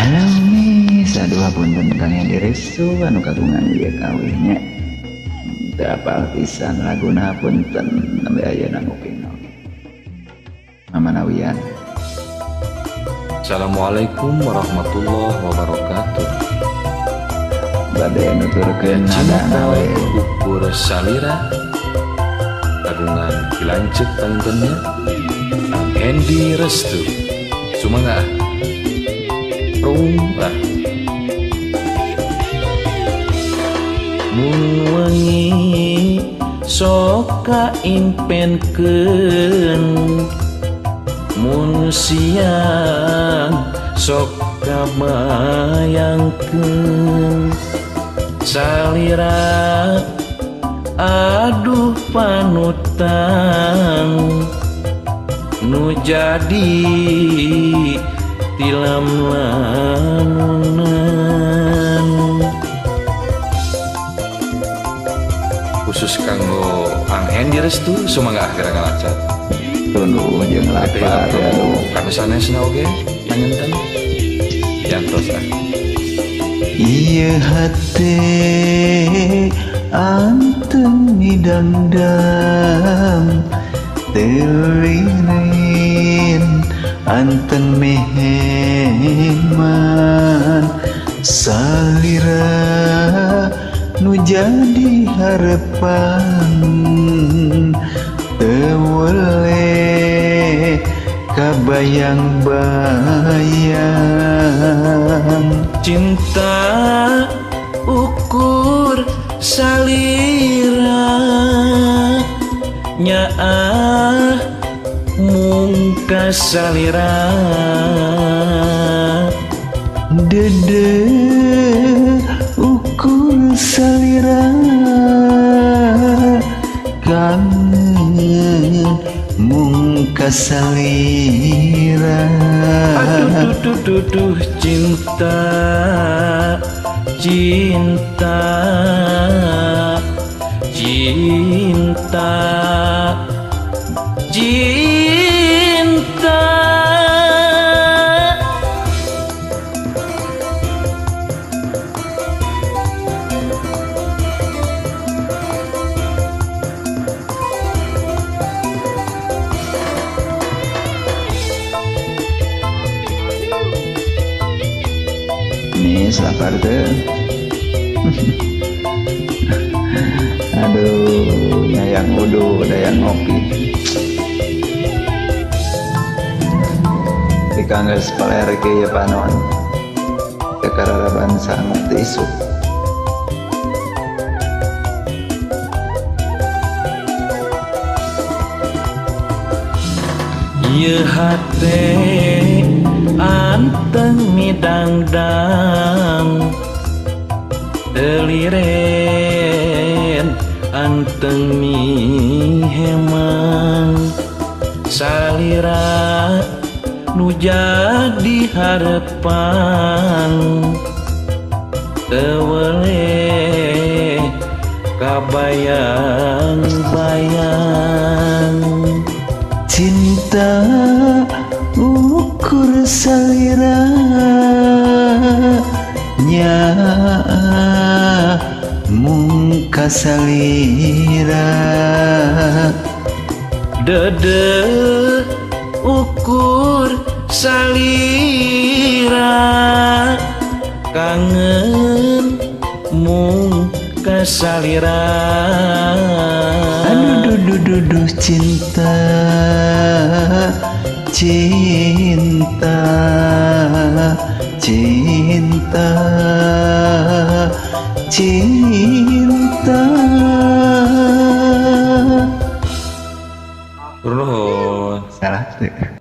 Halo Miss, aduh punten Kang Hendi Restu anu kagungan ieu kawih nya. Teu apal pisan laguna punten nembe ayeuna nguping. Mama Nawian. Assalamualaikum warahmatullahi wabarakatuh. Bade nuturkeun cinta ukur salira kagungan dilanjut pangintennya Kang Hendi Restu. Sumangga rumah mun wengi sok kaimpenkeun, mun siang sok kabayangkeun salira aduh panutan nu jadi tilam lamunan. Khusus kanggo Kang Hendi Restu sumangga gerakan acat tunduh jeung lapar ya kanu sanesna oge panginten jantos ah. Ieu hate anteng midangdang teu anteng meheman salira nu jadi harapan teu weleh kabayang-bayang. Cinta ukur salira nyaah mungka salira dede ukur salira kangen mungka salira. Aduh duh duh duh cinta cinta cinta cinta. Nih lapar tuh. Aduh, yang uduh, ada yang ngopi. Dikangges paler ke ya panon. Kekararaban sangat isuk. Ieu hate anteng midangdang teliren anteng mihemang salira nu jadi harapan teu weleh kabayang-bayang. Cinta ukur salira nyaah mungka salira dede ukur salira kangen mungka salira. Aduh duh duh duh cinta cinta cinta cinta. Salah tuh.